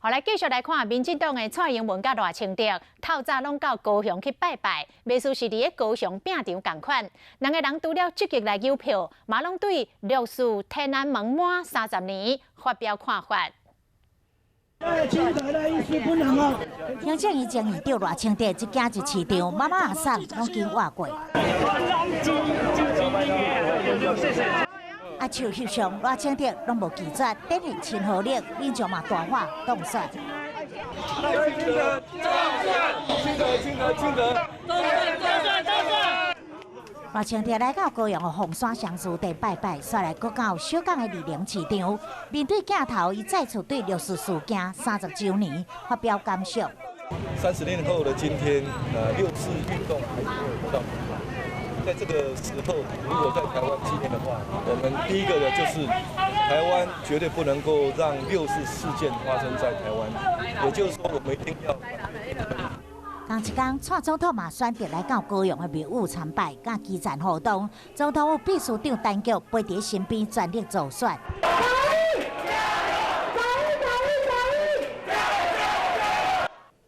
好，來繼續來看民進黨的蔡英文佮賴清德，透早攏到高雄去拜拜，袂輸是佇咧高雄拚場仝款。兩个人除了積極來搝票，嘛攏對六四天安門滿30年發表看法。行政院前院長賴清德一行入市場，媽媽阿嬸攏緊倚過。啊，手翕相，賴清德攏無拒絕，展現親和力，民眾嘛大喊當選。賴清德當選，清德清德清德，當選當選當選。賴清德來到高雄的鳳山祥慈殿拜拜，煞來閣到小港的二林市場，面對鏡頭，伊再次對六四事件30週年發表感想。30年後的今天，六四運動還是沒有得到平反。在這個時候，如果在台灣紀念的話，我們第一個的就是台灣絕對不能夠讓六四事件發生在台灣，也就是說，我們一定要。仝一工，蔡總統嘛選擇來到高雄的廟宇參拜，佮基層互動。總統府秘書長陳菊陪佇身邊全力助選。加油！加油！加油！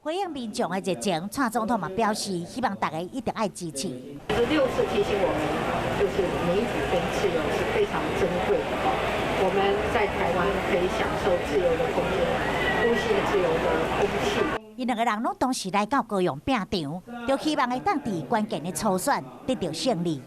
回應民眾的熱情，蔡總統嘛表示，希望大家一定愛支持。六四提醒我們，就是民主跟自由是非常珍貴的。我們在台灣可以享受自由的空間，呼吸自由的空氣。𪜶兩个人攏同時來到高雄拚場，就希望會當佇關鍵的初選得著勝利。